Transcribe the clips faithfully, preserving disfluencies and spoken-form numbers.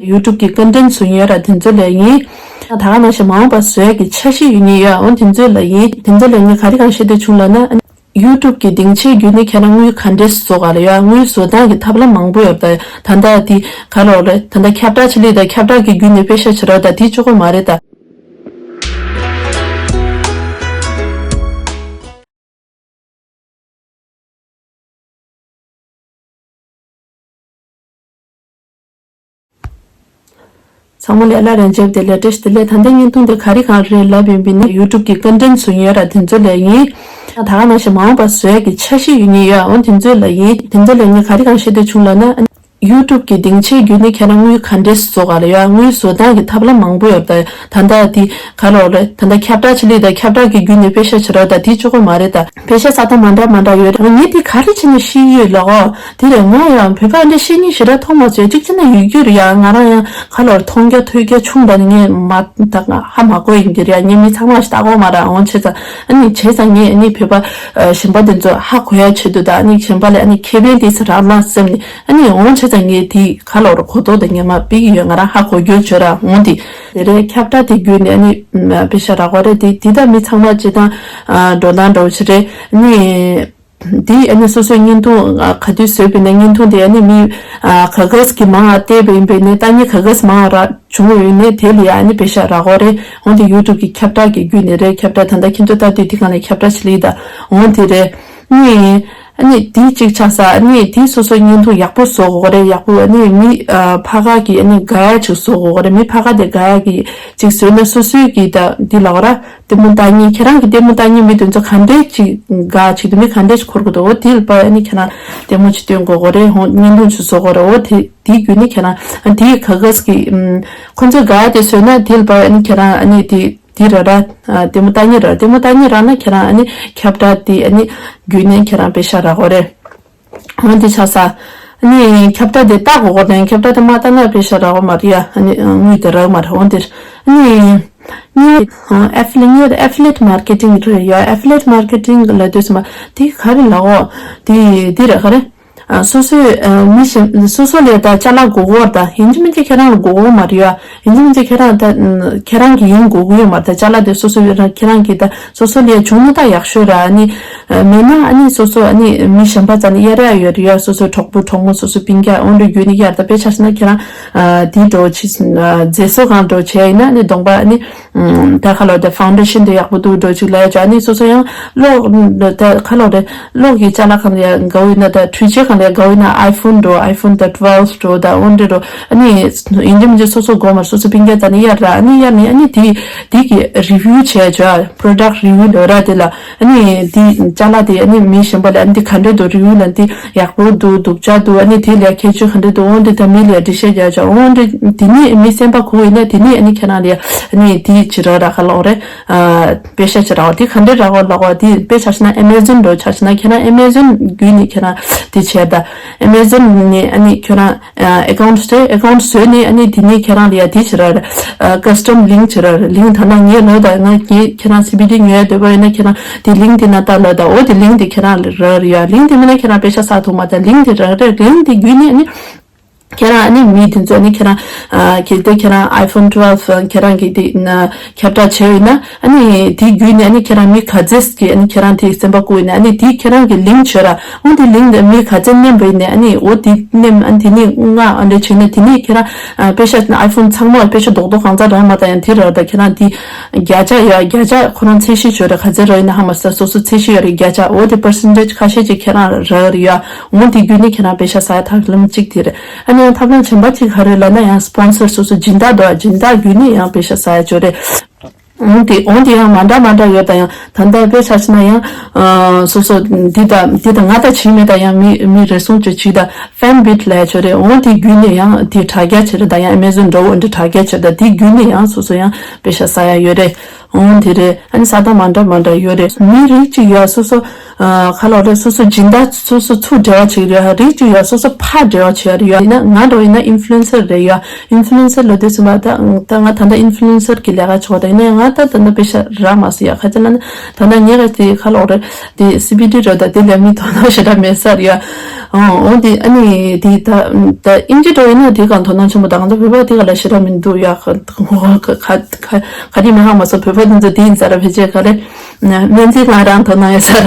ཡུ་ཊུབ་ཀྱི་ཀོན་ཊེན་ཊི་བཟོ་མཁན་ཡོད་ར། དེ་ཚོ་ལ་ཡིན། ད་ག་ནང་བཞིན་མ་འོངས་པ་བཟོ་ཡག་གི་འཆར་གཞི་ཡོད་མཁན་ཡོད། འོ་དེ་ཚོ་ལ་ཡིན། དེ་ཚོ་ལ་ངས་ག་རེ་གང་བཤད་འདོད་བྱུང་ལབ་ན། ཡུ་ཊུབ་ཀྱི་སྡིངས་ཆའི་བརྒྱུད་ནས་ཁྱེད་རང་དངུལ་ག་འདྲས་བཟོ་ག་ལ་ཡོད། དངུལ་བཟོ་སྟངས་ཀྱི་ཐབས་ལམ་མང་པོ་ཡོད་རེད། ད་ལྟ་དེ་ག་ལོག་རེད། ད་ལྟ་ཁྱབ་བསྒྲགས་ཆེད་ལས་དང་ཁྱབ་བསྒྲགས་ཀྱི་བརྒྱུད་ནས་པེ་ཤ་བྱེད་རོགས་དང་དེ་གཅིག་པོ་མ་རེད་ད། ཚང་མ་ལ་སླར་ཡང་མཇལ་བ་དེ་ལ་བཀྲ་ཤིས་བདེ་ལེགས། ད་ལྟའི་བརྙན་ཐུང་དེ་ག་རེ་གང་རེད་ལབ་ཡིན་པ་ཡིན་ན། ཡུ་ཊུབ་ཀྱི་ཀོན་ཊེན་ཊི་བཟོ་མཁན་ཡོད་ར། དེ་ཚོ་ལ་ཡིན། ད་ག་ནང་བཞིན་མ་འོངས་པ་བཟོ་ཡག་གི་འཆར་གཞི་ཡོད་མཁན་ཡོད། འོ་དེ་ཚོ་ལ་ཡིན། དེ་ཚོ་ལ་ངས་ག་རེ་གང་བཤད་འདོད་བྱུང་ལབ་ན། ཡུ་ཊུབ་ཀྱི་སྡིངས་ཆའི་བརྒྱུད་ནས་ཁྱེད་རང་དངུལ་ག་འདྲས་བཟོ་ག་ལ་ཡོད། དངུལ་བཟོ་སྟངས་ཀྱི་ཐབས་ལམ་མང་པོ་ཡོད་རེད། ད་ལྟ་དེ་ག་ལོག་རེད། ད་ལྟ་ཁྱབ་བསྒྲགས་ཆེད་ལས་དང་ཁྱབ་བསྒྲགས་ཀྱི་བརྒྱུད་ནས་པེ་ཤ་བྱེད་རོགས་དང་དེ་གཅིག་པོ་མ་རེད་ད། པེ་ཤ་ས་ཐོག་མ་འདྲ་མ་འདྲ་ཡོད་རེད། ངས་དེ་ག་རེ་བྱས་ནས་ཤེས་ཡོད་ལགས། འོ་དེ་རེད། ང་ཡང་བོད་པ་འདྲ་བཤད་མཁན་ཞེ་དྲག་མཐོང་མ་སོང་། གཅིག་བྱས་ན་ཡོད་རྒྱུ་རེད་ཡ། ང་རང་ཡང་ག་ལོག་མཐོང་རྒྱ་ཐོས་རྒྱ་ཆུང་དྲགས་ནས་ངས་མ་ད་ཧ་མ་གོ་ཡིན་གྱི་རེད་ཡ། ངས་མི་ཚང་མ་ཞིག་ལྟ་གོ་མ་རེད། འོ་བྱས་ཙང་ཨ་ནི་བྱས་ཙང་ངས་ཨ་ནི་བོད་པ་གཞན་པ་དེ་ཚོ་ཧ་གོ་ཡ་ཆེད་དུ་དང་ཨ་ནི་གཞན་པ་ལ་ཨ་ནི་ཁེ་ཕན་དེ་ཚོ་རག་ན་བསམ་ནས། ཨ་ནི་འོ་བྱས་ཙང་ངས་དེ་ག་ལོག་རེད། གོ་རྟོགས་དང་ངས་མ་སྤེལ་གྱི་ཡོད། ང་རང་ཧ་གོ་རྒྱུ་བྱོས་ར། འོ་དེ་དེ་རེད། ཁྱབ་བསྒྲགས་དེ་བརྒྱུད་ནས་ཨ་ནི་པེ་ཤ་རག་གོ་རེད། དེ་དེ་ད་མི་ཚང་མ་སྤྱིར་བཏང་འགྲོ་སྟངས་འདྲ་བོ་ཞིག་རེད། ཨ་ནི། འདི་ཨ་ནི་སོ་སོའི་བརྙན་ཐུང་ག་དུས་བཟོས་པ་ཡིན་ན། བརྙན་ཐུང་དེ་ཨ་ནི་མི་ག་ག་ཟིག་གིས་མང་ང་བལྟས་པ་ཡིན་པ་ཡིན་ན། ལྟ་མཁན་ག་ག་ཟིག་མང་ང་རག་བྱུང་བ་ཡིན་ན་དེ་ལ་ཡ་ཨ་ནི་པེ་ཤ་རག་གོ་རེད། འོན་ཏེ་ཡུ་ཊུབ་ཀྱི་ཁྱབ་བསྒྲགས་ཀྱི་བརྒྱུད་ནས་རེད། ཁྱབ་བསྒྲགས་ད་ལྟ་ཁྱེད་ཚོ་ལྟ་དུས་དེ་གང་ལ་ཁྱབ་བསྒྲགས་བྱེད་ལེ་ད། འོན་དེ་རེད། ཨ་ནི་ཨ་ནི་དེ་གཅིག་ཆགས་ས། ཨ་ནི་དེ་སོ་སོའི་བརྙན་ཐུང་ཡག་པོ་བཟོ་དགོས་རེད། ཡག་པོ། ཨ་ནི་མི་ཕ་ག་གི་ཨ་ནི་དགའ་ཡ་ཅིག་བཟོ་དགོས་རེད། མི་ཕ་ག་དེ་དགའ་ཡ་གི་ཅིག་བཟོས་ན་སོ་སོའི་གི་ད་འདི་ལ་བ་ར། ལྟད་མོ་ལྟ་མཁན། ཁྱེད་རང་གི་ལྟད་མོ་ལྟ་མཁན་མི་དེ་ཚོ་ག་འདྲས་ཅིག་དགའ་ཅིག་དེ་མི་ག་འདྲས་ཅིག་འཁོར་གི་འདུག་འོ་དེ་ལ་དཔག་ཨ་ནི་ཁྱེད་རང་ལྟད་མོ་ཅིག་སྟོན་དགོས་གོ་རེད། ཧོ་བརྙན་ཐུང་ཅིག་བཟོ་དགོས་རེད། འོ་དེ་དེའི་བརྒྱུད་ནས་ཁྱེད་རང་དེའི་ག་ག་ཟིག་གི་ཁོ་ཚོས་དགའ་དེ་བཟོས་ན་དེ་ལ་དཔག་ཨ་ནི་ཁྱེད་རང་ཨ་ནི་དེ་དེ་ར་ར་ལྟད་མོ་ལྟ་མཁན་ར་ལྟད་མོ་ལྟ་མཁན་རག་ན་ཁྱེད་རང་ཨ་ནི་ཁྱབ་བསྒྲགས་དེ་ཨ་ནི་བརྒྱུད་ནས་ཁྱེད་རང་པེ་ཤ་རག་གོ་རེད། འོ་དེ་ཆགས་ས། ཨ་ནི་ཁྱབ་བསྒྲགས་དེ་ལྟ་དགོས་གོ་དང་། ཁྱབ་བསྒྲགས་དེ་མ་ལྟ་ན་པེ་ཤ་རག་གོ་མ་རེད་ཡ། ཨ་ནི་དངུལ་དེ་རག་མ་རེད། འོ་དེ་ཨ་ནི། ཨེ་ཕི་ལེ་ཊི། ཨེ་ཕི་ལེ་ཊི་མར་ཀེ་ཊིང་རེད་ཡ། ཨེ་ཕི་ལེ་ཊི་མར་ཀེ་ཊིང་ལབ་དུས་ཙམ་པ་དེ་ག་རེ་ལབ་གོ། དེ་དེ་རེད། ག་རེ། ཨ། སོ་སོའི་ཨ། མི་གཞན་སོ་སོ་ལས་ད་ཅ་ལག་དགོས་གོ་ད། ཡིན་གཅིག་མིན་གཅིག་ཁྱེད་རང་ལ་དགོས་གོ་མ་རེད་ཡ། ཡིན་གཅིག་མིན་གཅིག་ཁྱེད་རང་ད་ཁྱེད་རང་གི་ཡིན་དགོས་གི་ཡོད་མ་རེད། ད་ཅ་ལག་དེ་སོ་སོ་ཡོད་ན་ཁྱེད་རང་གི་ད་སོ་སོ་ལས་བྱུང་ན་ད་ཡག་ཤོས་ར། ཨ་ནི་མེད་ན་ཨ་ནི་སོ་སོ་ཨ་ནི་མི་གཞན་པ་རྩ་ནས་གཡར་ཡ་ཡོད་རེད་ཡ། སོ་སོའི་གྲོགས་པོ་གྲོགས་མོ་སོ་སོའི་སྤུན་ཀྱག་འོ་འདྲ་བརྒྱུད་ནས་གཡར། ད་དཔེ་ཆ་བཞག་ན་ཁྱེད་རང་ཨ། དེ་འགྲོ་ཆི་མཛེས་བཟོ་ཁང་འགྲོ་བྱས་ཡིན་ན་ཨ་ནི་གདོང་པ་ཨ་ནི། ད་ཁ་ལོ་དེ་ཕའུན་ཌེ་ཤན་དེ་ཡག་པོ་འདུག་འགྲོ་ཅིག་ལ་ཡ་ཅག་ནི་སོ་སོ་ཡང་གློག་ད་ཁ་ལོ་དེ་གློག་གི་ཅ་ལག་གང་ལ་ཡ་དགའ་བོ་ཡིན་ན། ད་འཕྲུལ་ཆས་གང་ལ་ཡ་དགའ་བོ་ཡིན་ན་ཨའི་ཕོན་འགྲོ། ཨའི་ཕོན་ད་ཊུ་ཝེལ་འགྲོ། ད་འོ་འདྲ་འགྲོ། ཨ་ནི་ཡིན་གཅིག་མིན་གཅིག་སོ་སོ་དགོས་མ་རེད། སོ་སོ་སྤུན་ཀྱག་ད་ནི་གཡར་ར། ཨ་ནི་གཡར་ནི་ཨ་ནི་དེ་དེ་གི་རི་ཝིའུ་བྱས་ཅོ། པྲོ་ཌག་རི་ཝིའུ་ལོ་ར་དེ་ལ། ཨ་ནི་དེ་ཅ་ལག་དེ་ཨ་ནི་མི་གཞན་པ་ལ་ཨ་ནི་དེ་ག་འདྲ་འདུག་རི་ཝིའུ་ལ་དེ་ཡག་པོ་འདུག་སྡུག་ཅག་འདུག་ཨ་ནི་དེ་ལ་ཁྱད་ཆོས་ག་འདྲ་འདུག་འོ་འདི་ད་མི་ལ་འགྲེལ་བཤད་རྒྱག་ཅོ། འོ་འདི་དེ་ནི་མི་སེམས་པ་ཁུག་ཡིན་ན་དེ་ནི་ཨ་ནི་ཁྱེད་རང་ལ་ཨ་ནི་དེ་ཅི་ར་ར་ཁ་ལོག་རེད། ཨ། པེ་ཤ་ཅིག་རག་པ་དེ་ག་འདྲས་རག་པ་ལབ་པ་དེ་དཔེ་ཆ་བཞག་ན་ཨེ་མེ་ཛོན་འགྲོ་ཆ་བཞག་ན་ཁྱེད་རང་ཨེ་མེ་ཛོན་བརྒྱུད་ནས་ཁྱེད་རང་དེ་བྱས་ད། ཨེ་མེ་ཛོན་ནས་ཨ་ནི་ཁྱེད་རང་ཨ་ཨེ་ཀའུན་ཊི་བཟོས། ཨེ་ཀའུན་ཊི་བཟོས་ནས་ཨ་ནི་དེ་ནས་ཁྱེད་རང་ལ་ཡ་དེ་ཅིག་རག་རེད། ཨ་ཀ་སི་ཊམ་ལིང་ཅིག་རག་རེད། ལིང་ད་ན་ངས་ལོ་ད་ང་ངས་ཁྱེད་རང་སི་བི་ཌི་ཉོ་ཡ་འདོད་པ་ཡོད་ན་ཁྱེད་རང་དེ་ལིང་དེ་ན་ལྟ་ལབ་ད། འོ་དེ་ལིང་དེ་ཁྱེད་རང་ལ་རག་རེད་ཡ། ལིང་དེ་མིན་ན་ཁྱེད་རང་པེ་ཤ་ས་ཐུབ་མ་ད། ལིང་དེ་རག་རེད། ལིང་དེ་བརྒྱུད་ནས་ཨ་ནི། ཁྱེད་རང་ཨ་ནི་མི་དེ་ཚོ་ཨ་ནི་ཁྱེད་རང་ཨ་གལ་ཏེ་ཁྱེད་རང་ཨའི་ཕོན་ཊུ་ཝེལ་ཁྱེད་རང་གིས་དེ་ན་ཁྱབ་བསྒྲགས་བྱས་ཡོད་ན་ཨ་ནི་དེ་བརྒྱུད་ནས་ཨ་ནི་ཁྱེད་རང་མི་ག་ཚད་ཀྱིས་ཨ་ནི་ཁྱེད་རང་དེ་སེམས་པ་བཀུག་ཡོད་ན་ཨ་ནི་དེ་ཁྱེད་རང་གི་ལིང་བྱོས་ར། འོ་དེ་ལིང་དེ་མི་ག་ཚད་མནན་པ་ཡིན་ན་ཨ་ནི་འོ་དེ་མནན་ཨ་ནི་དེ་ནས་ང་ཨ་འདྲ་བྱས་ན་དེ་ནས་ཁྱེད་རང་ཨ་དཔེ་ཆ་ཨའི་ཕོན་ཚང་མ་དཔེ་ཆ་རྡོག་རྡོག་གང་ཚ་རག་མ་ད་ཡང་དེ་རག་ད་ཁྱེད་རང་དེ་བརྒྱ་ཆ་ཡ་བརྒྱ་ཆ་ཁོ་རང་ཚད་གཞི་བྱོས་ར། ག་ཚད་རག་ཡིན་ན་ཧ་མ་ས་སོ་སོ་ཚད་གཞི་ཡོད་རེད། བརྒྱ་ཆ་འོ་དེ་པར་སེན་ཊེ་ཇི་ཁ་ཤས་ཅིག་ཁྱེད་རང་རག་རེད་ཡ། འོ་དེ་བརྒྱུད་ནས་ཁྱེད་རང་པེ་ཤ་ཟ་ཡ་ཐབས་ལམ་གཅིག་དེ་རེད། ཨ་ནི་ཡང་ཐབས་ལམ་གཞན་པ་གཅིག་ག་རེ་ལབ་ན་ཡང་སི་པོན་སར་སོ་སོ་སྦྱིན་བདག་འདུག་སྦྱིན་བདག་བརྒྱུད་ནས་ཡང་པེ་ཤ་ཟ་ཡ་ཅོ་རེད། འོན་ཏེ་འོན་ཏེ་ཡང་མ་འདྲ་མ་འདྲ་ཡོད་ད། ཡང་ད་ལྟ་དཔེ་ཆ་བཞག་ན་ཡང་ཨ་སོ་སོ་འདི་ད་འདི་ད་ང་ད་བྱིས་མེད་ད། ཡང་མི་མི་རེ་ཟུང་ཅིག་བྱིས་ད་ཧྥན་བིད་ལབ་ཡ་ཅོ་རེད། འོན་ཏེ་བརྒྱུད་ནས་ཡང་དེ་དྲ་རྒྱ་ཅིག་རེད་ད། ཡང་ཨེ་མེ་ཛོན་འདྲ་བོ་འདི་དྲ་རྒྱ་ཅིག་རེད་ད། དེ་བརྒྱུད་ནས་ཡང་སོ་སོ་ཡང་པེ་ཤ་ཟ་ཡ་ཡོད་རེད། འོན་དེ་རེད། ཨ་ནི་ས་ཐག་མ་འདྲ་མ་འདྲ་ཡོད་རེད། མི་རིགས་གཅིག་ཡ་སོ་སོ་ཨ་ཁ་ལོ་རེད། སོ་སོ་སྦྱིན་བདག་སོ་སོ་ཚུར་འབྲེལ་བ་བྱེད་ཀྱི་རེད། རིགས་གཅིག་ཡ་སོ་སོ་ཕར་འབྲེལ་བ་བྱེད་ཀྱི་རེད་ཡ། ཡིན་ན་ང་འདྲ་བོ་ཡིན་ན་ཨིན་ཕུ་ལུ་ཨེན་སར་རེད་ཡ། ཨིན་ཕུ་ལུ་ཨེན་སར་ལབ་དུས་ཙམ་པ་ད་ད་ང་ད་ལྟ་ཨིན་ཕུ་ལུ་ཨེན་སར་གྱི་ལས་ཀ་བྱེད་ད། ཡིན་ན་ང་ ད་ད་ནི་པེ་ཤ་རག་མ་སོང་ཡ། ཁ་ཅིག་ལ་ནི་ད་ནི་ངས་ག་དེ་ཁ་ལོག་རེད། དེ་སི་བི་ཌི་རེད། ད་དེ་ལས་མི་དོ་སྣང་ཞེ་དྲག་མེད་ས་རེད་ཡ། ཨོ་འོ་དེ་ཨ་ནི་དེ་ད་ད་ཨིན་ཇི་འགྲོ་ཡིན་ན་དེ་གང་དོ་སྣང་ཆེན་པོ། ད་གང་ཚོ་བོད་པ་དེ་ག་ལ་ཞེ་དྲག་མི་འདུག་ཡ། ཁ་ཁ་ཁ་ཁ་དེ་མི་ཧ་མ་སོང་། བོད་པ་དེ་ཚོ་དེ་ཡིན་ས་ར། ཕལ་ཆེར་ག་རེ་སྨན་རྩིས་ང་རང་དོ་སྣང་ཡོད་ས་ར།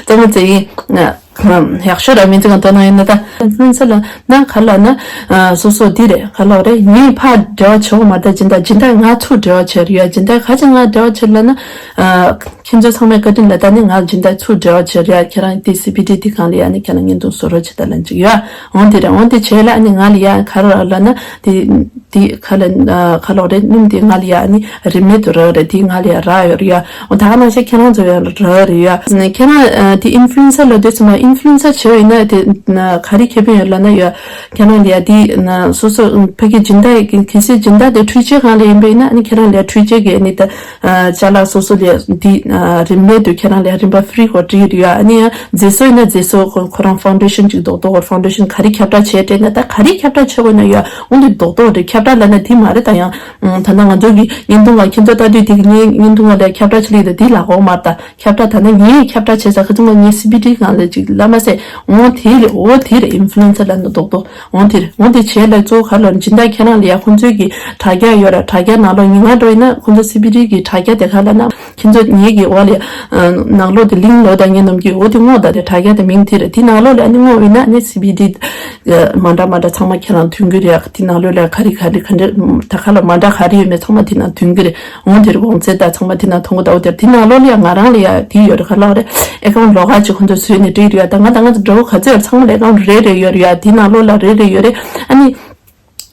ཙམ་ཙེ་ཡིན། ཡག་ཤོས་ར། མི་ཚེ་གང་དོ་སྣང་ཡོད་ན། ད་ཨིན་ཕུ་ལུ་ཨེན་སར་ལ་ན་ག་ལ་ན་སོ་སོ་འདི་རེད། ག་ལ་རེད། ངས་ཕར་འབྲེལ་བ་བྱེད་དགོས་མ་རེད། སྦྱིན་བདག་སྦྱིན་བདག་ང་ཚུར་འབྲེལ་བ་བྱེད་ཡ། སྦྱིན་བདག་ག་ཅིག་ང་འབྲེལ་བ་བྱེད་ལ་ན། ཁྱེད་ཚོ་ཚང་མའི་བཀའ་དྲིན་ལ་ད་ནི་ང་སྦྱིན་བདག་ཚུར་འབྲེལ་བ་བྱེད་ཡ། ཁྱེད་རང་དེ་སི་བི་ཌི་དེ་གང་ལ་ཡ་ནི་ཁྱེད་རང་བརྙན་ཐུང་བཟོ་རོགས་བྱེད་ད་ལན་ཅིག་ཡོད། འོང་དེ་རེད། འོང་དེ་བྱེད་ལ་ཨ་ནི་ང་ལ་ཡ་ག་རེ་ལ་ན་དེ། དེ་ག་ལ་ག་ལོག་རེད། སྣུམ་དེ་ང་ལ་ཡ་ཨ་ནི་རིན་མེད་དུ་རག་རེད། དེ་ང་ལ་ཡ་རག་ཡོད་རེད་ཡ། འོ་ད་ག་ནང་བཞིན་ཁྱེད་རང་ཚོ་ཡང་རག་རེད་ཡ། ཁྱེད་རང་དེ་ཨིན་ཕུ་ལུ་ཨེན་སར་ལ་དེ་ཚོ་མ་ཨིན་ཕུ་ལུ་ཨེན་སར་བྱེད་པ་ཡིན་ན་དེ་ག་རེ་ཁེ་ཕན་ཡོད་ལབ་ན་ཡ། ཁྱེད་རང་ལ་ཡ་དེ་སོ་སོ་ཕ་གི་སྦྱིན་བདག་གི་གལ་སྲིད་སྦྱིན་བདག་དེ་འཕྲུལ་ཆས་སྒང་ལ་ཡིན་པ་ཡིན་ན་ཨ་ནི་ཁྱེད་རང་ལ་ཡ་འཕྲུལ་ཆས་ཀྱི་ཨ་ནི་ད་ཅ་ལག་སོ་སོ་ལ་ཡ་དེ་རིན་མེད་དུ་ཁྱེད་རང་ལ་ཡ་རིན་པ་ཧྥི་རི་གོ་སྤྲད་ཡོད་ཡ། ཨ་ནི་ཡ་མཛེས་བཟོ་ཡིན་ན་མཛེས་བཟོ་ཁོ་ཁོ་རང་ཕའུན་ཌེ་ཤན་ཅིག་རྡོག་རྡོག་ཕའུན་ཌེ་ཤན་ག་རེ་ཁྱབ་བསྒྲགས་བྱས་སྤྲད་ན། ད་ག་རེ་ཁྱབ་བསྒྲགས་བྱེད་དགོས་ན་ཡ་འོང་དེ་རྡོག་རྡོག་རེད། ཁྱབ་བསྒྲགས་ལབ་ན་དེ་མ་རེད། ད་ཡང་ད་ལྟ་ང་ཚོ་གི་བརྙན་ཐུང་ལ་ཁྱེད་ཚོ་ལྟ་དུས་དེ་གི་ངའི་བརྙན་ཐུང་ལ་ཁྱབ་བསྒྲགས་བྱེད་ལེ་ད་དེ་ལ་གོ་མ་རེད། ད་ཁྱབ་བསྒྲགས་ད་ལྟ་ངས་ཁྱབ་བསྒྲགས་བྱས་ས་ཁ་ཚུགས་ང་ངའི་སི་བི་ཌི་སྒང་ལ་ཅིག་ལབ་མ་ཟད། འོང་དེ་རེད། འོ་དེ་རེད། ཨིན་ཕུ་ལུ་ཨེན་སར་ལབ་ན་རྡོག་རྡོག་འོང་དེ་རེད། འོང་དེ་བྱས་ལ་གཙོ་བོ་ག་ལ་སྦྱིན་བདག་ཁྱེད་རང་ལ་ཡ་ཁོང་ཚོའི་གི་དྲ་རྒྱ་ཡོད་ར། དྲ་རྒྱ་ནང་ལོགས་ཉི་མ་འགྲོ་ཡིན་ན་ཁོང་ཚོ་སི་བི་ཌི་གི་དྲ་རྒྱ་དེ་ག་ལ་ན། ཁྱེད་ཚོ་ངེད་ཀྱི་འོག་ལ་ནང་ལོགས་དེ་ལིང་ལོ་ད་ངའི་ནམ་རྒྱུན་འོ་དེ་སྔོག་ད་དེ་དྲ་རྒྱ་དེ་མིང་དེ་རེད། དེ་ནང་ལོགས་ལ་ཨ་ནི་སྔོག་ཡིན་ན་ཨ་ནི་སི་བི་ཌི་མ་འདྲ་མ་འདྲ་ཚང་མ་ཁྱེད་རང་ཐོན་གི་རེད། དེ་ནང་ལོགས་ལ་ག་རེ་ག་རེ་ག་འདྲ་ད་ག་ལ་མ་འདྲ་ག་རེ་ཡོད་མེད་ཚང་མ་དེ་ནང་ཐོན་གི་རེད། འོང་དེར་གོང་ཚད་ད་ཚང་མ་དེ་ནང་མཐོང་གི་ད། འོ་དེར་དེ་ནང་ལོགས་ལ་ཡ་ང་རང་ལ་ཡ་དེ་ཡོད་རེད། ག་ལ་རེད། ཨེ་ཀའུན་ཊི་ལོག་ཨའུ་ཊི་ཅིག་ཁོང་ཚོས་བཟོས་ནས་སྤྲད་ཡོད་རེད་ཡ། ད་ང་ད་ང་ཚོ་འདྲ་བོ་ག་ཚོད་ཡོད་རེད། ཚང་མ་ལ་ཨེ་ཀའུན་ཊི་རེ་རེ་ཡོད་རེད་ཡ། དེ་ནང་ལོགས་ལ་རེ་རེ་ཡོད་རེད། ཨ་ནི་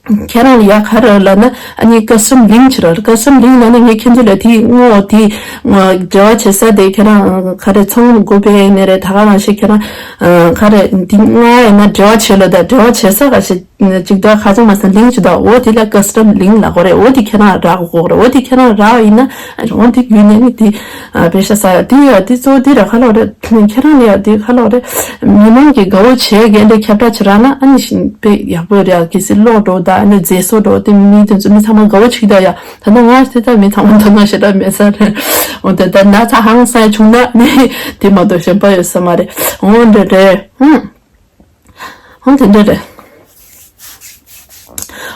ཁྱེད་རང་ལ་ཡ་ག་རེ་ལབ་ན་ཨ་ནི་ཀ་སི་ཊམ་ལིང་ཅིག་རེད། ཀ་སི་ཊམ་ལིང་ལབ་ན་ངས་ཁྱེད་ཚོ་ལ་དེ་སྔོག་དེ་འབྲེལ་བ་བྱེད་ས་དེ་ཁྱེད་རང་ག་རེ་ཚོང་སྒོ་ཕྱེ་ཡིན་ནའི་རེད། ད་ག་ནང་བཞིན་ཁྱེད་རང་ག་རེ་དེ་ང་ཡིན་ན་འབྲེལ་བ་བྱེད་ལ་ད་འབྲེལ་བ་བྱེད་ས་ག་ཞིག་ཅིག་ད་ཁ་ཚང་མ་ས་ལིང་ཅིག་ད། འོ་དེ་ལ་ཀ་སི་ཊམ་ལིང་ལབ་དགོས་རེད། འོ་དེ་ཁྱེད་རང་རག་དགོས་རེད། འོ་དེ་ཁྱེད་རང་རག་ཡིན་ན་འོ་དེ་བརྒྱུད་ནས་ནི་དེ་པེ་ཤ་ཟ་ཡ་དེ་ཡ་དེ་གཙོ་བོ་དེ་རེད། ག་ལ་རེད། ཁྱེད་རང་ལ་ཡ་དེ་ག་ལ་རེད། མི་མང་གི་དགའ་བོ་བྱས་གི་འདྲ་ཁྱབ་བསྒྲགས་བྱེད་རག་ན་ཨ་ནི་བཞིན་དཔེ་ཡག་པོ་རེད། གལ་སྲིད་ཀློག་འགྲོ་ད་ཨ་ནི་མཛེས་བཟོ་འགྲོ་དེ་མི་དེ་ཚོ་མི་ཚང་མ་དགའ་བོ་བྱེད་ཀྱི་ད་ཡ། ད་ནི་ང་དེ་ལྟར་མི་ཚང་མ་དོ་སྣང་ཞེ་དྲག་མེད་ས་རེད། འོ་དེ་ལྟར་ན་ཚ་ཧང་སང་བྱུང་ན་ནི་དེ་མ་གཏོགས་གཞན་པ་ཡོད་ས་མ་རེད། འོ་འདྲ་རེད། ཧུམ། འོ་དེ་འདྲ་རེད།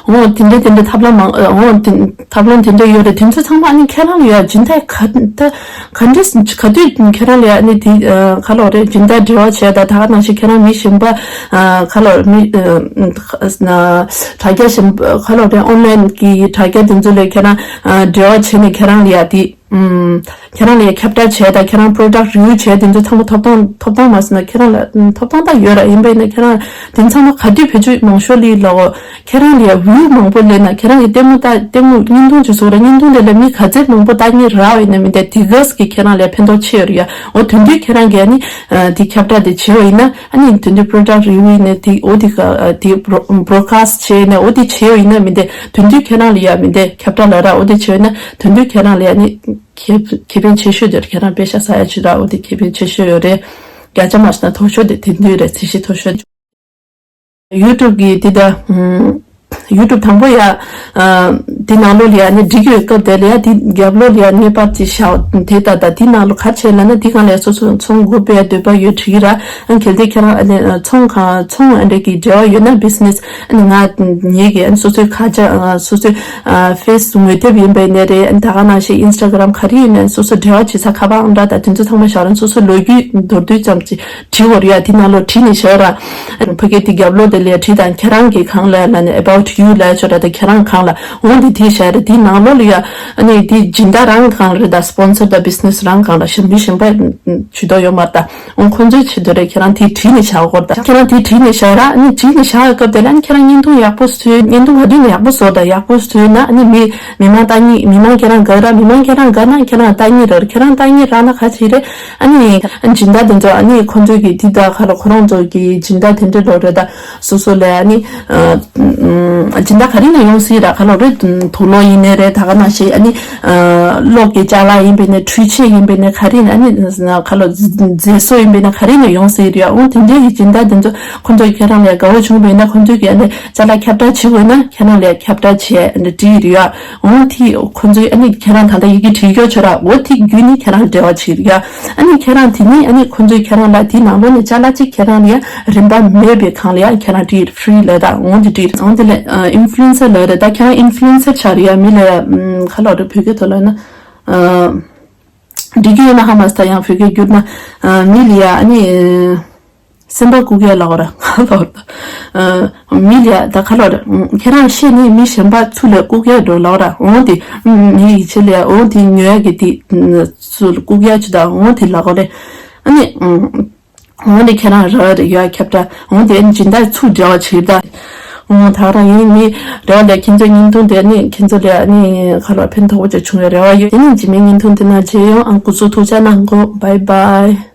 འོ་དེ་འདྲ་དེ་འདྲ་ཐབས་ལམ་མང་འོ་དེ་ཐབས་ལམ་དེ་འདྲ་ཡོད་རེད། དེ་ཚོ་ཚང་མ་ཨ་ནི་ཁྱེད་རང་ལ་ཡ་སྦྱིན་བདག་ག་ད་ག་འདྲས་ག་དུས་ཁྱེད་རང་ལ་ཡ་ཨ་ནི་དེ་ག་ལོག་རེད། སྦྱིན་བདག་འབྲེལ་བ་བྱས་ད་ད་ག་ནང་བཞིན་ཁྱེད་རང་མི་གཞན་པ་ག་ལོག་མི་དྲ་རྒྱ་གཞན་ག་ལོག་རེད། ཨོན་ལན་གི་དྲ་རྒྱ་དེ་ཚོ་ལ་ཁྱེད་རང་འབྲེལ་བ་བྱས་ནས་ཁྱེད་རང་ལ་ཡ་དེ། ཨུམ། ཁྱེད་རང་ལ་ཡ་ཁྱབ་བསྒྲགས་བྱས་དང་ཁྱེད་རང་པོ་རོ་ཌག་རི་ཝིའུ་བྱས་དེ་ཚོ་ཚང་མ་ཐོབ་ཐང་ཐོབ་ཐང་མ་ཟེར་ན་ཁྱེད་རང་ལ་ཨུམ་ཐོབ་ཐང་ད་ཡོད་ར། ཡིན་པ་ཡིན་ན་ཁྱེད་རང་དེ་ཚང་མ་ག་དུས་བེད་སྤྱོད་མང་ཤོས་ལི་ལོ་ཁྱེད་རང་ལ་ཡ་བིའུ་མང་པོ་སླེབས་ན་ཁྱེད་རང་གི་ལྟད་མོ་ལྟ་ལྟད་མོ་བརྙན་ཐུང་ཅིག་བཟོ་ར། བརྙན་ཐུང་དེ་ལ་མི་ག་ཚད་མང་པོ་ལྟ་མཁན་རག་ཡིན་ན་མི་དེ་དེ་གས་ཀྱི་ཁྱེད་རང་ལ་ཡ་ཕན་ཐོགས་ཆེ་ཡོད་ར་ཡ། འོ་དོན་དུས་ཁྱེད་རང་གིས་ཨ་ནི་དེ་ཁྱབ་བསྒྲགས་དེ་བྱེད་པ་ཡིན་ན་ཨ་ནི་དོན་དུས་པོ་རོ་ཌག་རི་ཝིའུ་ནས་དེ་འོ་དེ་ག་དེ་བོ་རོ་ཌ་ཀ་སི་ཊི་བྱས་ནས་འོ་དེ་བྱེད་པ་ཡིན་ན་མི་དེ་དོན་དུས་ཁྱེད་རང་ལ་ཡ་མི་དེ་ཁྱབ་བསྒྲགས་ལ་ར་འོ་དེ་བྱེད་པ་ཡིན་ན་དོན་དུས་ཁྱེད་རང་ལ་ཡ་ཨ་ནི། ཁེ་ཁེ་ཕན་ཆེ་ཤོས་དེར་ཁྱེད་རང་པེ་ཤ་ཟ་ཡ་ཆུ་ར་འོ་དེ་ཁེ་ཕན་ཆེ་ཤོས་ཡོད་རེད། བརྒྱ་ཆ་མ་ཤི་ན་མཐོ་ཤོས་དེ་དེ་འདུས་རེད། ཚད་གཞི་མཐོ་ཤོས། ཡུ་ཊུབ་གི་དེ་ད་ཡུ་ཊུབ་དང་པོ་ཡ་དེ་ནང་ལོགས་ལ་ཡ་ནི་འགྲིག་ཡོད་སྐབས་དེ་ལ་ཡ་དེ་རྒྱབ་ལོགས་ལ་ཡ་ངེས་པར་ཅིག་བཞག་དེ་ད་ད་དེ་ནང་ལོགས་ག་བྱས་ལ་ན་དེ་གང་ལ་ཡ་སོ་སོ་ཚོང་སྒོ་སྤེལ་འདོད་པ་ཡོད་འགྲིག་ར། ཨ་གལ་ཏེ་ཁྱེད་རང་ཨ་ནི་ཚོང་གང་ཚོང་ཨ་འདྲ་གི་འབྲེལ་བ་ཡོད་ན་བི་ཛི་ནེ་སི་ཨ་ནི་ང་ངེད་ཀྱི་ཨ་ནི་སོ་སོའི་ཁ་ཆ་སོ་སོའི། ཨ་ཕེ་སི་ངོས་དེབ་ཡིན་པ་ཡིན་ནའི་རེད། ད་ག་ནང་བཞིན་ཨིན་སི་ཊ་གྷ་རམ་ག་རེ་ཡིན་ནའི་སོ་སོ་འབྲེལ་བ་བྱེད་ས་ཁ་པར་ཨང་གྲངས་དང་དེ་ཚོ་ཚང་མ་བཞག་རན་སོ་སོ་ལོ་རྒྱུས་མདོར་བསྡུས་ཙམ་ཅིག་བྲིས་དགོས་རེད་ཡ། དེ་ནང་ལོགས་བྲིས་ནས་བཞག་ར། ཕ་གི་དེ་རྒྱབ་ལོགས་དེ་ལ་བྲིས་དང་ཁྱེད་རང་གིས་གང་ལ་ལ་ནས་about you ལ་ཆོག་ར། ད་ཁྱེད་རང་གང་ལ་འོང་དེ་དེ་བཞག་ར། དེ་ནང་ལོགས་ལ་ཡ་ཨ་ནི་དེ་སྦྱིན་བདག་རང་གང་ལ་རེད། ད་སི་པོན་སར་དང་བི་ཛི་ནེ་སི་རང་གང་ལ་གཞན་མི་གཞན་པ་ཇུས་གཏོགས་ཡོད་མ་རེད། ད་འོང་ཁོ་ཚོའི་ཆེད་དུ་རེད། ཁྱེད་རང་དེ་བྲིས་ནས་བཞག་དགོས་རེད། ད་ཁྱེད་རང་དེ་བྲིས་ནས་བཞག་ར། ཨ་ནི་བྲིས་ནས་བཞག་སྐབས་དེ་ལ་ཨ་ནི་ཁྱེད་རང་བརྙན་ཐུང་ཡག་པོ་བཟོས། བརྙན་ཐུང་ག་དུས་ནས་ཡག་པོ་བཟོ་དང་ཡག་པོ་བཟོས་ན་ཨ་ནི་མི་མི་མང་ལྟ་མཁན་མི་མང་ཁྱེད་རང་དགའ་ར། མི་མང་ཁྱེད་རང་དགའ་ན་ཁྱེད་རང་ལྟ་མཁན་ར། ཁྱེད་རང་ལྟ་མཁན་རག་ན་ག་ཅི་རེད། ཨ་ནི་སྦྱིན་བདག་དེ་ཚོ་ཨ་ནི་ཁོ་ཚོའི་གི་དེ་ད་ག་ལ་ཁོ་རང་ཚོ་གི་སྦྱིན་བདག་དེ་འདྲ་ལོ་རེད། ད་སོ་སོ་ལ་ཨ་ནི་སྦྱིན་བདག་ག་རེ་ནས་ཡོང་སྲིད་ར་ག་ལ་རེད། དུག་ལོག་ཡིན་ནའི་རེད། ད་ག་ནང་བཞིན་ཨ་ནི་གློག་གི་ཅ་ལག་ཡིན་པས་ནའི། འཕྲུལ་ཆས་ཡིན་པས་ནའི། ག་རེ་ཡིན་ཨ་ནི་ཁ་ལོ་མཛེས་བཟོ་ཡིན་པས་ནའི། ག་རེ་ཡིན་ཡོང་སྲིད་རེད་ཡ། འོ་དེ་འདྲའི་གི་སྦྱིན་བདག་དེ་ཚོ་ཁོ་ཚོས་ཁྱེད་རང་ལ་དགའ་བོ་བྱུང་བས་ན། ཁོ་ཚོས་ཀྱི་ཨ་ནི་ཅ་ལག་ཁྱབ་བསྒྲགས་བྱེད་དགོས་ན་ཁྱེད་རང་ལ་ཁྱབ་བསྒྲགས་བྱས་ཨ་ནི་འགྲིག་རེད་ཡ། འོ་དེ་ཁོ་ཚོས་ཨ་ནི་ཁྱེད་རང་ད་ལྟ་ཡི་གེ་བྲིས་ཡོད་ཆོག་ར། འོ་དེ་བརྒྱུད་ནས་ཁྱེད་རང་འབྲེལ་བ་བྱེད་རེད་ཡ། ཨ་ནི་ཁྱེད་རང་དེ་ནི་ཨ་ནི་ཁོ་ཚོས་ཁྱེད་རང་ལ་དེའི་ནང་ལོགས་ནས་ཅ་ལག་ཅིག་ཁྱེད་རང་ལ་ཡ་རིན་པ་མེད་པའི་སྒང་ལ་ཡ་ཁྱེད་རང་འགྲིག་རེད། ཧྥི་རི་ལབ་ད། འོ་དེ་འགྲིག་རེད། འོ་དེ་ལས་ཨིན་ཕུ་ལུ་ཨེན་སར་ལབ་རེད། ད་ཁྱེད་རང་ཨིན་ཕུ་ལུ་ཨེན་སར་ཆགས་རེད་ཡ། མི་ལ་ཡ་ཁ་ལོ་རེད། བོད་སྐད་ཐོག་ལ་ན་འགྲིག་གི་ཡོད་ན་ཧ་མ་སི་ད་ཡང་བོད་སྐད་བསྒྱུར་ན་མི་ལ་ཡ་ཨ་ནི་སེམས་པ་བཀུག་ཡ་ལབ་དགོས་ར། ཁ་ལོ་རེད། མི་ལ་ཡ་ད་ཁ་ལོ་རེད། ཁྱེད་རང་བཤད་ནས་མི་གཞན་པ་ཚུར་ལ་བཀུག་ཡ་འགྲོ་ལབ་ར། འོ་དེ་མི་ཡི་ཆེད་ལ་ཡ། འོ་དེ་ཉོ་ཡ་གི་དེ་ཚུར་བཀུག་ཡ་ཆུ་ད། འོ་དེ་ལབ་དགོས་རེད། ཨ་ནི། འོ་ནི་ཁྱེད་རང་ར་རེ་ཡ་ཁྱབ་བསྒྲགས། འོ་དེ་ནི་སྦྱིན་བདག་ཚུར་འབྲེལ་བ་བྱེད་ད། འོ་ད་རང་ཡིན་ནི་རེ་བ་ལས་ཁྱེད་ཚོའི་བརྙན་ཐུང་དེ་ནི་ཁྱེད་ཚོ་ལ་ནི་ཁ་ལོ་ཕན་ཐོགས་པོ་ཅིག་བྱུང་བའི་རེ་བ་ཡོད། དེ་ནི་རྗེས་མའི་བརྙན་ཐུང་དེ་ནང་མཇལ་ཡོང་། ཨང་། སྐུ་གཟུགས་ཐུགས་ཅག་གནང་གོ། བྷའི་བྷའི།